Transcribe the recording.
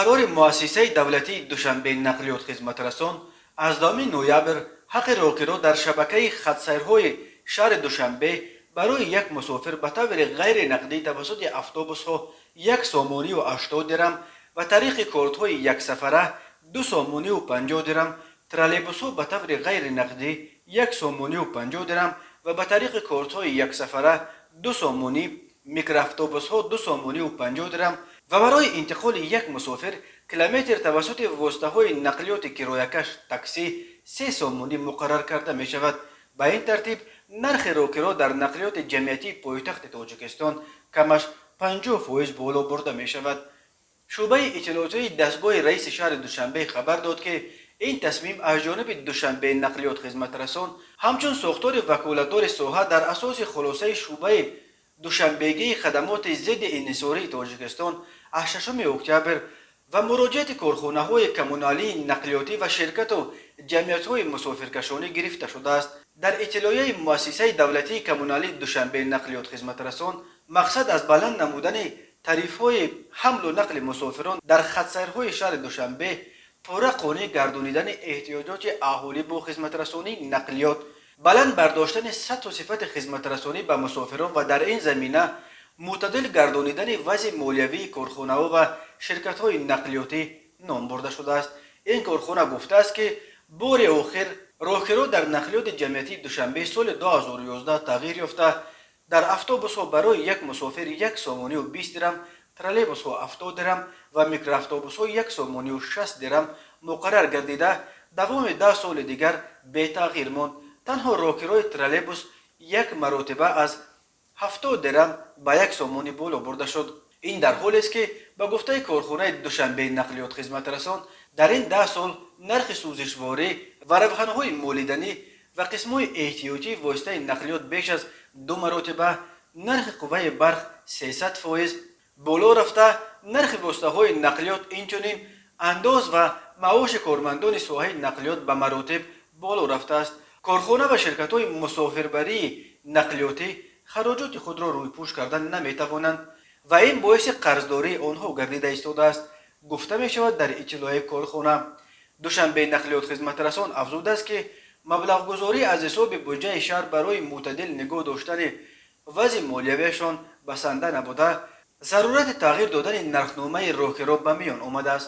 Қарори муассисаи давлатии Душанбе нақлиёт хизматрасон аз 10 ноябр ҳаққи роҳкиро дар шабакаи хатсайрҳои шаҳри Душанбе барои як мусофир ба таври ғайринақдӣ тавассути автобусҳо 1 сомонию 80 дирам ва тариқи кортҳои яксафара 2 сомонию 50 дирам, троллейбусҳо ба таври ғайринақдӣ 1 сомонию 50 дирам ва ба тариқи кортҳои яксафара 2 сомонӣ, микроавтобусҳо 2 сомонию 50 дирам ва барои интиқоли як мусофир километр тавассути воситаҳои нақлиёти кироякаш таксӣ 3 сомонӣ муқаррар карда мешавад. Ба ин тартиб, нархи роҳкиро дар нақлиёти ҷамъиятии пойтахти Тоҷикистон камаш 50% боло бурда мешавад. Шӯъбаи иттилоотии дастгоҳи раиси шаҳри Душанбе хабар дод, ки ин тасмим аз ҷониби Душанбе нақлиёт хизматрасон ҳамчун сохтори ваколатдори соҳа дар асоси хулосаи шӯъбаи душанбегии хадамоти зидди инҳисории Тоҷикистон аз 6 октябр ва муроҷиати корхонаҳои коммуналии нақлиётӣ ва ширкату ҷамъиятҳои мусофиркашонӣ гирифта шудааст. Дар иттилоияи муассисаи давлатии коммуналии Душанбе нақлиёт хизматрасон мақсад аз баланд намудани тарифҳои ҳамлу нақли мусофирон дар хатсайрҳои шаҳри Душанбе пурра қонеъ гардонидани эҳтиёҷоти аҳолӣ бо хизматрасонии нақлиёт, баланд бардоштани сатҳу сифати хизматрасонӣ ба мусофирон ва дар ин замина мӯътадил гардонидани вазъи молиявии корхонаҳо ва ширкатҳои нақлиётӣ ном бурда шудааст. Ин корхона гуфтааст, ки бори охир роҳкиро дар нақлиёти ҷамъиятии Душанбе соли 2011 тағйир ёфта, дар автобусҳо барои як мусофир 1 сомонию 20 дирам, троллейбусҳо 70 дирам ва микроавтобусҳо 1 сомонию 60 дирам муқаррар гардида, давоми 10 соли дигар бетағйир монд. Танҳо роҳкирои троллейбус як маротиба аз 70 дирам ба 1 сомонӣ боло бурда шуд. Ин дар ҳолест, ки ба гуфтаи корхонаи Душанбеи нақлиёт хизматрасон, дар ин 10 сол нархи сӯзишворӣ ва равғанҳои молиданӣ ва қисмҳои эҳтиётии воситаи нақлиёт беш аз ду маротиба, нархи қувваи барқ 300% боло рафта, нархи воситаҳои нақлиёт, инчунин андоз ва маоши кормандони соҳаи нақлиёт ба маротиб боло рафтааст. Корхона ва ширкатҳои мусофирбарии нақлиётӣ хароҷоти худро рӯйпӯш кардан наметавонанд ва ин боиси қарздории онҳо гардида истодааст, гуфта мешавад дар иттилои корхона. Душанбе нақлиёт хизматрасон афзудааст, ки маблағгузорӣ аз ҳисоби буҷаи шаҳр барои мӯътадил нигоҳ доштани вазъи молиявиашон басанда набуда, зарурати тағйир додани нархномаи роҳкиро ба миён омадааст.